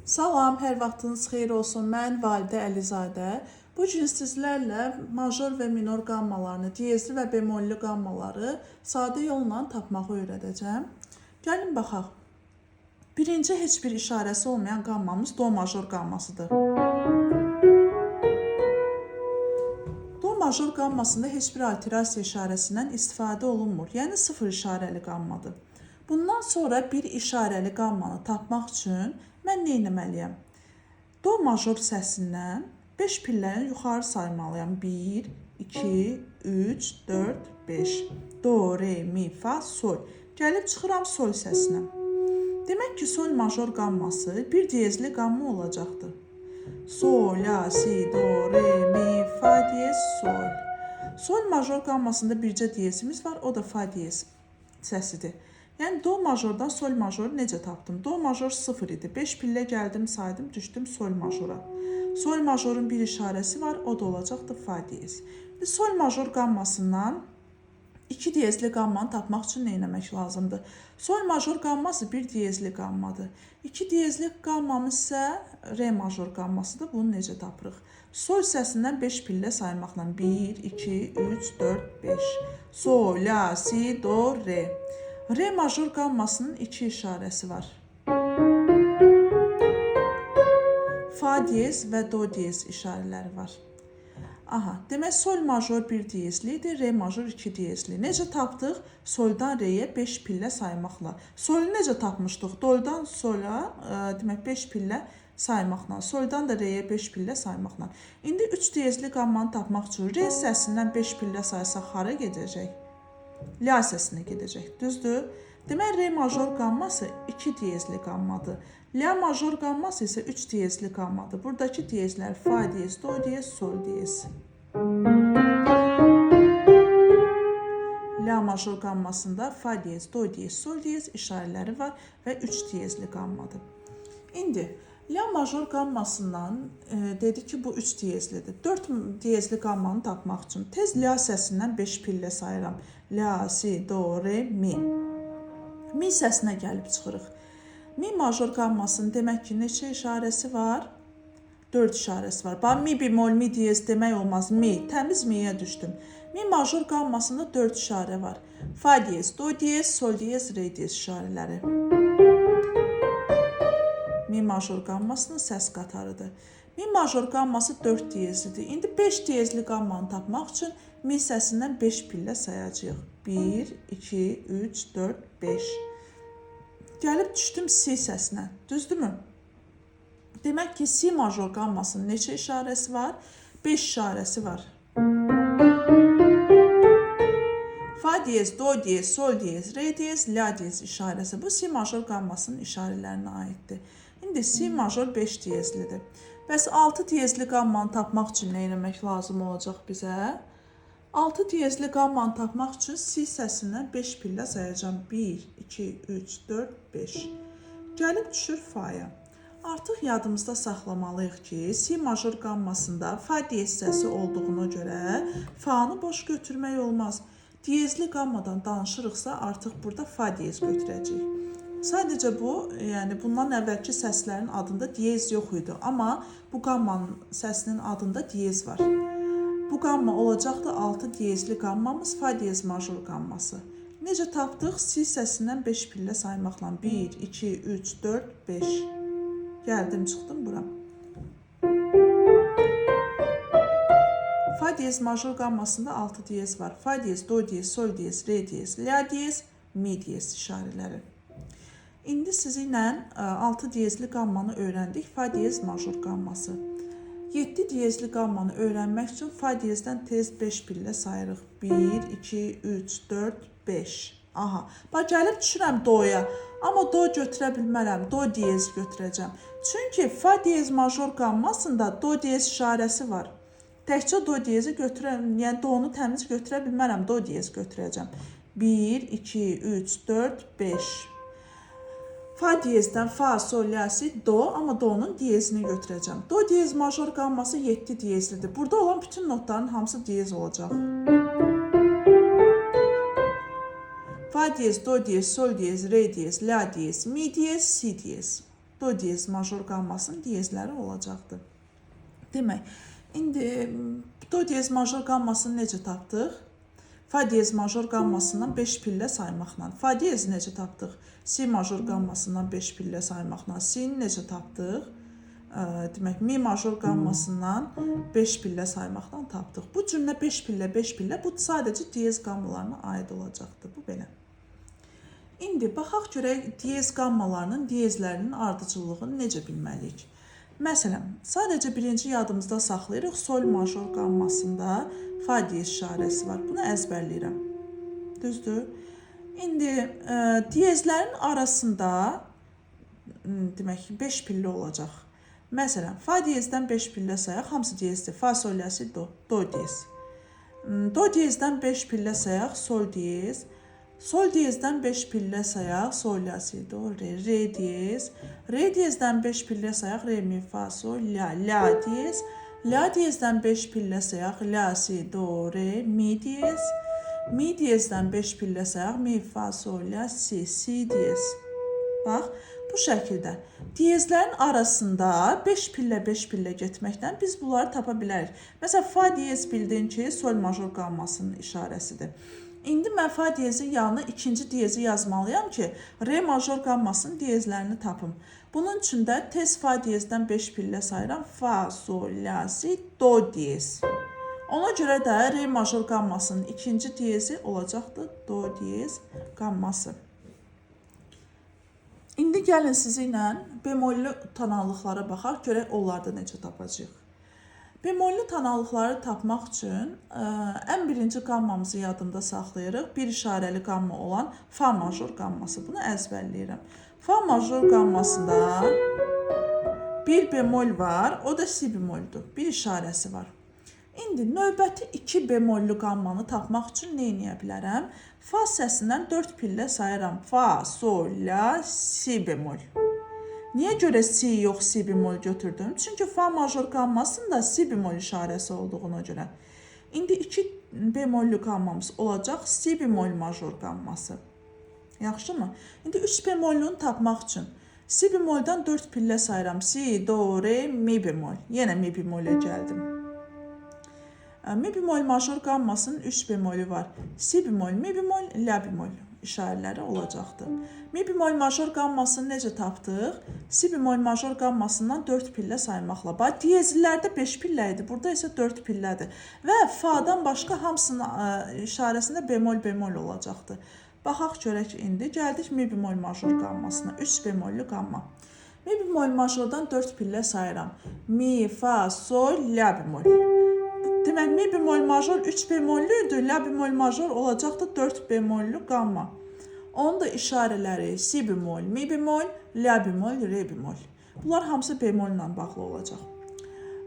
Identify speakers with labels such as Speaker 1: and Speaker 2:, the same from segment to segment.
Speaker 1: Salam, hər vaxtınız xeyir olsun. Mən Validə Əlizadə. Bu gün sizlərlə major və minor qammalarını, diyezli və bemollu qammaları sadə yolla tapmağı öyrədəcəm. Gəlin baxaq. Birinci heç bir işarəsi olmayan qammamız do major qammasıdır. Do major qammasında heç bir alterasiya işarəsindən istifadə olunmur. Yəni sıfır işarəli qammadır. Bundan sonra bir işarəli qammanı tapmaq üçün mən nə etməliyəm? Do major səsindən 5 pilləni yuxarı saymalıyam. 1, 2, 3, 4, 5. Do, re, mi, fa, sol. Gəlib çıxıram sol səsinə. Demək ki, sol major qamması bir diyezli qamma olacaqdır. Sol, la, si, do, re, mi, fa diyez, sol. Sol major qammasında bircə diyezimiz var, o da fa diyez səsidir. Yəni do majordan sol majoru necə tapdım? Do major 0 idi. 5 pillə gəldim, saydım, düşdüm sol majora. Sol majorun bir işarəsi var, o da olacaqdır fa diyez. Sol major qammasından 2 diyezli qammanı tapmaq üçün nə etmək lazımdır? Sol major qamması bir diyezli qammadır. 2 diyezli qammamız isə re major qammasıdır. Bunu necə tapırıq? Sol səsindən 5 pillə saymaqla 1, 2, 3, 4, 5. Sol, la, si, do, re. Re major qammasının 2 işarəsi var. Fa diyez və do diyez işarələri var. Aha, demək sol major 1 diyezlidir, re major 2 diyezli. Necə tapdıq? Soldan reyə 5 pillə saymaqla. Solu necə tapmışdıq? Doldan sola, demək 5 pillə saymaqla. Soldan da reyə 5 pillə saymaqla. İndi 3 diyezli qammanı tapmaq üçün re səsindən 5 pillə saysaq hara gedəcək? La səsinə gedəcək, düzdür? Demək, re major qamması 2 diyezli qammadır. La major qamması isə 3 diyezli qammadır. Buradakı diyezlər fa diyez, do diyez, sol diyez. La major qammasında fa diyez, do diyez, sol diyez işarələri var və 3 diyezli qammadır. İndi la major qammasından dedi ki, bu 3 diyezlidir. 4 diyezli qammanı tapmaq üçün tez la səsindən 5 pillə sayıram. La, si, do, re, mi. Mi səsinə gəlib çıxırıq. Mi major qammasının demək ki, neçə işarəsi var? 4 işarəsi var. Bax, mi bemol, mi diyez demək olmaz. Mi, təmiz miyə düşdüm. Mi major qammasında 4 işarə var. Fa diyez, do diyez, sol diyez, re diyez işarələri. Mi major qammasının səs qatarıdır. Mi major qamması 4 diyezlidir. İndi 5 diyezli qammanı tapmaq üçün mi səsindən 5 pillə sayacağıq. 1, 2, 3, 4, 5. Gəlib düşdüm si səsinə. Düzdürmü? Demək ki, si major qammasının neçə işarəsi var? 5 işarəsi var. Fa diyez, do diyez, sol diyez, re diyez, la diyez işarəsi. Bu si major qammasının işarələrinə aiddir. İndi si major 5 diyezlidir. Bəs 6 diyezli qammanı tapmaq üçün nə etmək lazım olacaq bizə? 6 diyezli qammanı tapmaq üçün si səsindən 5 pillə sayacağam. 1, 2, 3, 4, 5. Gəlib düşür faya. Artıq yadımızda saxlamalıyıq ki, si major qammasında fa diyez səsi olduğuna görə fanı boş götürmək olmaz. Diyezli qammadan danışırıqsa, artıq burada fa diyez götürəcəyik. Sadəcə bu, yəni bundan əvvəlki səslərin adında diyez yox idi, amma bu qammanın səsinin adında diyez var. Bu qamma olacaqdı 6 diyezli qammamız fa diyez major qamması. Necə tapdıq? Si səsindən 5 pillə saymaqla. 1, 2, 3, 4, 5. Gəldim, çıxdım bura. Fa diyez major qammasında 6 diyez var. Fa diyez, do diyez, sol diyez, re diyez, la diyez, mi diyez işarələri. İndi sizinlə 6 diyezli qammanı öyrəndik. Fa diyez major qamması. 7 diyezli qammanı öyrənmək üçün fa diyezdən tez 5 pillə sayırıq. 1, 2, 3, 4, 5. Aha, bax gəlib düşürəm doya. Amma do götürə bilmərəm. Do diyez götürəcəm. Çünki fa diyez major qammasında do diyez işarəsi var. Təkcə do diyezi götürəm, yəni donu təmiz götürə bilmərəm. Do diyez götürəcəm. 1, 2, 3, 4, 5. Fa diyezdən fa, sol, la, si, do, amma donun diyezini götürəcəm. Do diyez major qamması 7 diyezlidir. Burada olan bütün notların hamısı diyez olacaq. Fa diyez, do diyez, sol diyez, re diyez, la diyez, mi diyez, si diyez. Do diyez major qammasının diyezləri olacaqdır. Demək, indi do diyez major qammasını necə tapdıq? Fa diyez major qammasından 5 pillə saymaqla. Fa diyezi necə tapdıq? Si major qammasından 5 pillə saymaqla. Si-ni necə tapdıq? Demək, mi major qammasından 5 pillə saymaqla tapdıq. Bu cümlə 5 pillə, 5 pillə, bu sadəcə diyez qammalarına aid olacaqdır. Bu belə. İndi baxaq görək diyez qammalarının diyezlərinin ardıcıllığını necə bilməliyik? Məsələn, sadəcə birinci yadımızda saxlayırıq, sol major qammasında fa diyez işarəsi var. Bunu əzbərləyirəm. Düzdür? İndi diyezlərin arasında demək ki, 5 pillə olacaq. Məsələn, fa diyezdən 5 pillə sayaq, hamısı diyezdir. Fa, sol, la, si, do, do diyez. Do diyezdən 5 pillə sayaq, sol diyez. Sol diyezdən 5 pillə sayaq, sol, la, si, do, re, re diyez. Re diyezdən 5 pillə sayaq, re, mi, fa, sol, la, la diyez. La diyezdən 5 pillə sayaq, la, si, do, re, mi diyez. Mi diyezdən 5 pillə sayaq, mi, fa, sol, la, si, si diyez. Bax, bu şəkildə diyezlərin arasında 5 pillə 5 pillə getməkdən biz bunları tapa bilərik. Məsələn, fa diyez bildin ki, sol major qammasının işarəsidir. İndi mən fa diyezin yanına ikinci diyezi yazmalıyam ki, re major qammasının diyezlərini tapım. Bunun üçün də tez fa diyezdən 5 pillə sayıram. Fa, sol, la, si, do diyez. Ona görə də re major qammasının ikinci diyezi olacaqdır do diyez qamması. İndi gəlin sizinlə bemollu tonallıqlara baxaq, görək onlarda necə tapacağıq. Bemollu tonallıqları tapmaq üçün ən birinci qammamızı yadımda saxlayırıq. Bir işarəli qamma olan fa major qamması. Bunu əzbərləyirəm. Fa major qammasında bir bemol var, o da si bemoldur. Bir işarəsi var. İndi növbəti iki bemollu qammanı tapmaq üçün nə edə bilərəm? Fa səsindən 4 pillə sayıram. Fa, sol, la, si bemol. Niyə görə si yox, si bemol götürdüm? Çünki fa major qammasında si bemol işarəsi olduğuna görə. İndi iki bemollu qammamız olacaq si bemol major qamması. Yaxşımı? İndi 3 bemollunu tapmaq üçün si bemoldan 4 pillə sayıram. Si, do, re, mi bemol. Yenə mi bemolə gəldim. Mi bemol major qammasının 3 bemolü var. Si bemol, mi bemol, la bemol işarələri olacaqdır. Mi bemol major qammasını necə tapdıq? Si bemol major qammasından 4 pillə saymaqla. Bax, diyezlərdə 5 pillə idi, burada isə 4 pillədir. Və fadan başqa hamısının işarəsində bemol bemol olacaqdır. Baxaq görək indi. Gəldik mi bemol major qammasına. 3 bemollu qamma. Mi bemol majordan 4 pillə sayıram. Mi, fa, sol, la bemol. Demək, mi bemol major 3 bemollu idi, la bemol major olacaqdı 4 bemollu qamma. Onun da işarələri si bemol, mi bemol, la bemol, re bemol. Bunlar hamısı bemolla bağlı olacaq.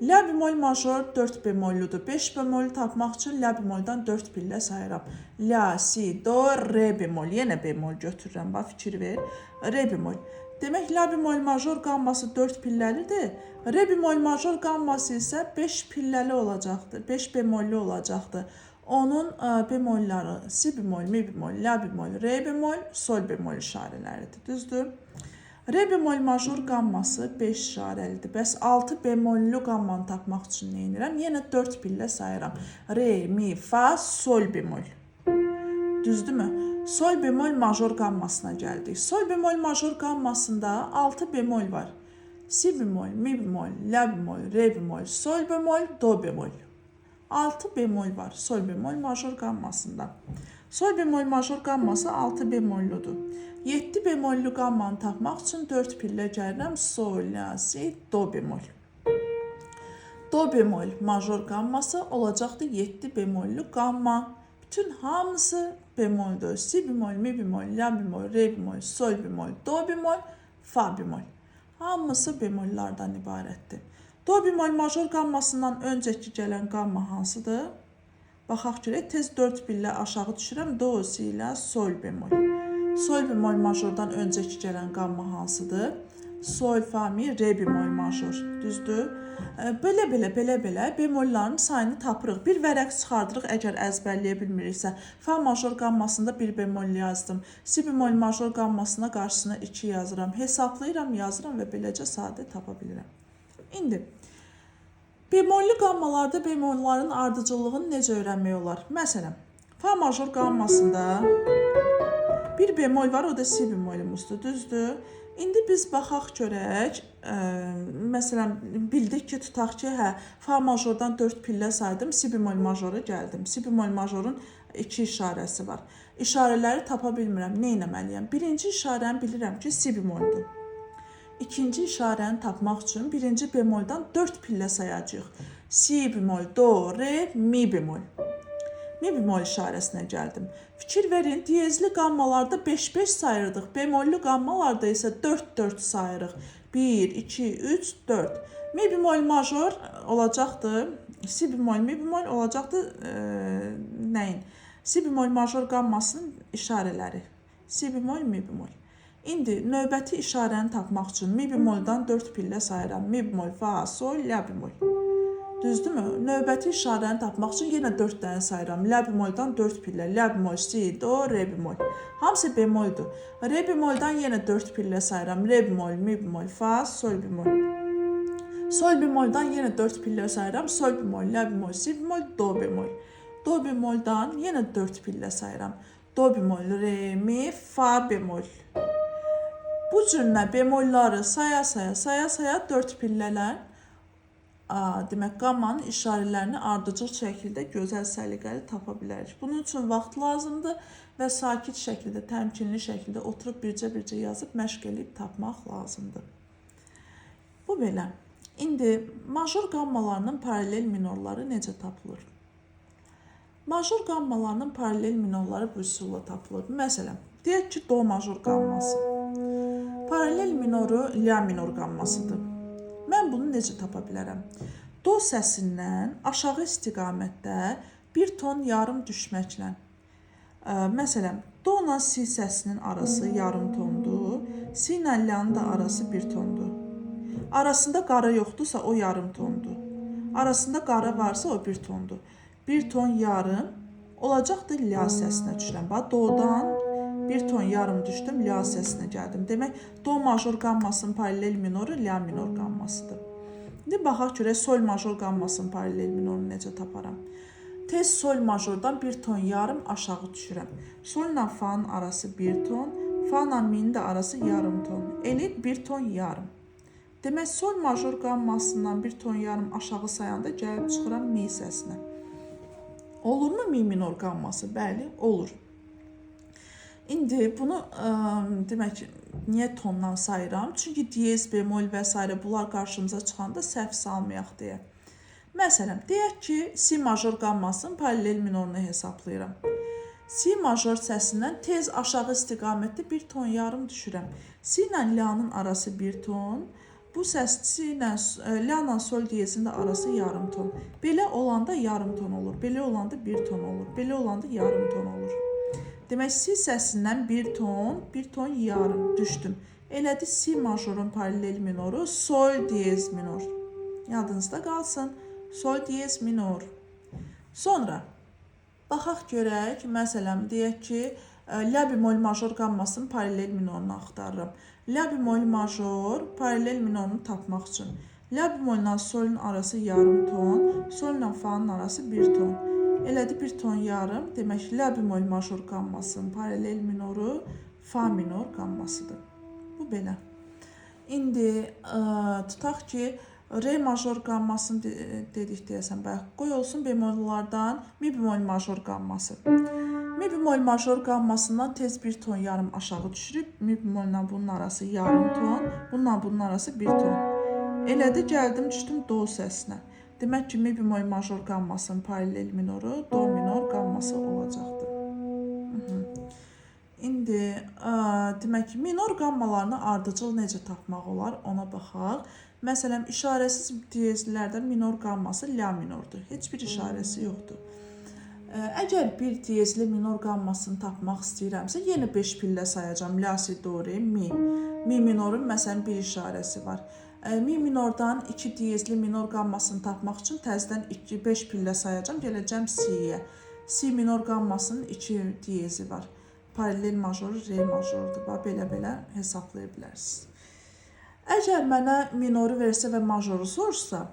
Speaker 1: La bemol major 4 bemolludur. 5 bemolü tapmaq üçün la bemoldan 4 pillə sayıram. La, si, do, re bemol. Yenə bemol götürürəm. Bax, fikir ver. Re bemol. Demək, la bemol major qamması 4 pilləlidir. Re bemol major qamması isə 5 pilləli olacaqdır. 5 bemollu olacaqdır. Onun bemolları si bemol, mi bemol, la bemol, re bemol, sol bemol işarələridir. Düzdür? Re bemol major qamması 5 işarəlidir. Bəs 6 bemollu qammanı tapmaq üçün nə edirəm? Yenə 4 pillə sayıram. Re, mi, fa, sol bemol. Düzdürmü? Sol bemol major qammasına gəldik. Sol bemol major qammasında 6 bemol var. Si bemol, mi bemol, la bemol, re bemol, sol bemol, do bemol. 6 bemol var sol bemol major qammasında. Sol bemol major qamması 6 bemolludur. 7 bemollu qammanı tapmaq üçün 4 pillə gəlirəm. Sol, la, si, do bemol. Do bemol major qamması olacaqdır 7 bemollu qamma. Bütün hamısı bemoldur. Si bemol, mi bemol, la bemol, re bemol, sol bemol, do bemol, fa bemol. Hamısı bemollardan ibarətdir. Do bemol major qammasından öncəki gələn qamma hansıdır? Baxaq görək, tez 4 pillə aşağı düşürəm. Do, si, la, sol bemol. Sol bemol majordan öncəki gələn qamma hansıdır? Sol, fa, mi, re bemol major. Düzdür? Belə-belə bemolların sayını tapırıq. Bir vərəq çıxardırıq əgər əzbərləyə bilmiriksə. Fa major qammasında 1 bemol yazdım. Si bemol major qammasına qarşısına 2 yazıram. Hesablayıram, yazıram və beləcə sadə tapa bilirəm. İndi bemollu qammalarda bemolların ardıcıllığını necə öyrənmək olar? Məsələn, fa major qammasında bir bemol var, o da si bemolumuzdur, düzdür? İndi biz baxaq görək, məsələn, bildik ki, tutaq ki, hə, fa majordan 4 pillə saydım, si bemol majora gəldim. Si bemol majorun 2 işarəsi var. İşarələri tapa bilmirəm, nə etməliyəm? Birinci işarəni bilirəm ki, si bemoldur. İkinci işarəni tapmaq üçün birinci bemoldan 4 pillə sayacağıq. Si bemol, do, re, mi bemol. Mi bemol işarəsinə gəldim. Fikir verin, diyezli qammalarda 5-5 sayırdıq. Bemollu qammalarda isə 4-4 sayırıq. 1, 2, 3, 4. Mi bemol major olacaqdır. Si bemol, mi bemol olacaqdır nəyin? Si bemol major qammasının işarələri. Si bemol, mi bemol. İndi növbəti işarəni tapmaq üçün mi bemoldan 4 pillə sayıram. Mi bemol, fa, sol, la bemol. Düzdürmü? Növbəti işarəni tapmaq üçün yenə 4 dənə sayıram. La bemoldan 4 pillə. La bemol, si, do, re bemol. Hamısı bemoldur. Re bemoldan yenə 4 pillə sayıram. Re bemol, mi bemol, fa, sol bemol. Sol bemoldan yenə 4 pillə sayıram. Sol bemol, la bemol, si bemol, do bemol. Do bemoldan yenə 4 pillə sayıram. Do bemol, re, mi, fa bemol. Bu cürlə bemolları saya-saya 4 pillələr demək, qammanın işarələrini ardıcıl şəkildə gözəl, səliqəli tapa bilərik. Bunun üçün vaxt lazımdır və sakit şəkildə, təmkinli şəkildə oturub bircə-bircə yazıb məşq eləyib tapmaq lazımdır. Bu belə. İndi major qammalarının paralel minorları necə tapılır? Major qammalarının paralel minorları bu üsulla tapılır. Məsələn, deyək ki, do major qamması. Paralel minoru la minor qammasıdır. Mən bunu necə tapa bilərəm? Do səsindən aşağı istiqamətdə bir ton yarım düşməklə. Məsələn, do ilə si səsinin arası yarım tondur, si ilə la'nın da arası bir tondur. Arasında qara yoxdursa o yarım tondur. Arasında qara varsa o bir tondur. Bir ton yarım olacaqdır la səsinə düşürəm. Bax, dodan bir ton yarım düşdüm, la səsinə gəldim. Demək, do major qammasının paralel minoru la minor qammasıdır. İndi baxaq görək sol major qammasının paralel minorunu necə taparam. Tez sol majordan bir ton yarım aşağı düşürəm. Sol ilə fa'nın arası bir ton, fa ilə mi'nin də arası yarım ton. Eləyir bir ton yarım. Demək, sol major qammasından bir ton yarım aşağı sayanda gəlib çıxıram mi səsinə. Olurmu mi minor qamması? Bəli, olur. İndi bunu demək, niyə tondan sayıram? Çünki diyez, bemol və s. bunlar qarşımıza çıxanda səhv salmayaq deyə. Məsələn, deyək ki, si major qammasının paralel minorunu hesablayıram. Si major səsindən tez aşağı istiqamətdə bir ton yarım düşürəm. Si ilə la'nın arası bir ton, bu səs si ilə la ilə sol diyezin də arası yarım ton. Belə olanda yarım ton olur, belə olanda bir ton olur, belə olanda yarım ton olur. Demək, si səsindən bir ton, bir ton yarım düşdüm. Elədi si majorun paralel minoru sol diyez minor. Yadınızda qalsın. Sol diyez minor. Sonra baxaq görək, məsələn, deyək ki, la bemol major qammasının paralel minorunu axtarıram. La bemol major paralel minorunu tapmaq üçün la bemolla solun arası yarım ton, solla fa'nın arası bir ton. Elədi bir ton yarım. Demək, la bemol major qammasının paralel minoru fa minor qammasıdır. Bu belə. İndi tutaq ki, re major qammasını dedik deyəsən, bayaq. Qoy olsun bemollardan mi bemol major qamması. Mi bemol major qammasından tez bir ton yarım aşağı düşürüb. Mi bemolla bunun arası yarım ton, bununla bunun arası bir ton. Elədi, gəldim, düşdüm do səsinə. Demək ki, mi bemol major qammasının paralel minoru do minor qamması olacaqdır. İndi demək ki, minor qammalarını ardıcıl necə tapmaq olar, ona baxaq. Məsələn, işarəsiz diyezlərdə minor qamması la minordur. Heç bir işarəsi yoxdur. Əgər bir diyezli minor qammasını tapmaq istəyirəmsə, yenə 5 pillə sayacağam. La, si, do, re, mi. Mi minorun məsələn bir işarəsi var. Mi minordan 2 diyezli minor qammasını tapmaq üçün təzədən 2 5 pillə sayacağam. Gələcəm si-yə. Si minor qammasının 2 diyezi var. Paralel majoru re majordur. Bax belə-belə hesablaya bilərsiniz. Əgər mənə minoru versə və majoru soruşsa,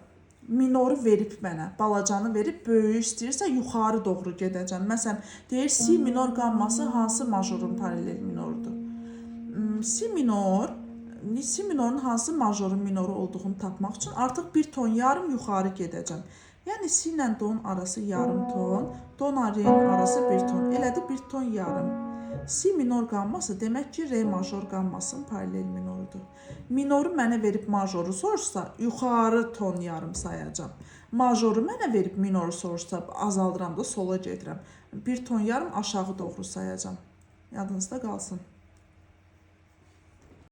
Speaker 1: minoru verib mənə, balacanı verib, böyüyü istəyirsə yuxarı doğru gedəcəm. Məsələn, deyir si minor qamması hansı majorun paralel minorudur? Si minor, si minorun hansı majorun minoru olduğunu tapmaq üçün artıq bir ton yarım yuxarı gedəcəm. Yəni si ilə donun arası yarım ton, do ilə re'nin arası bir ton. Elədir bir ton yarım. Si minor qamması demək ki, re major qammasının paralel minorudur. Minoru mənə verib majoru soruşsa, yuxarı ton yarım sayacağam. Majoru mənə verib minoru soruşsa, azaldıram da sola gedirəm. Bir ton yarım aşağı doğru sayacağam. Yadınızda qalsın.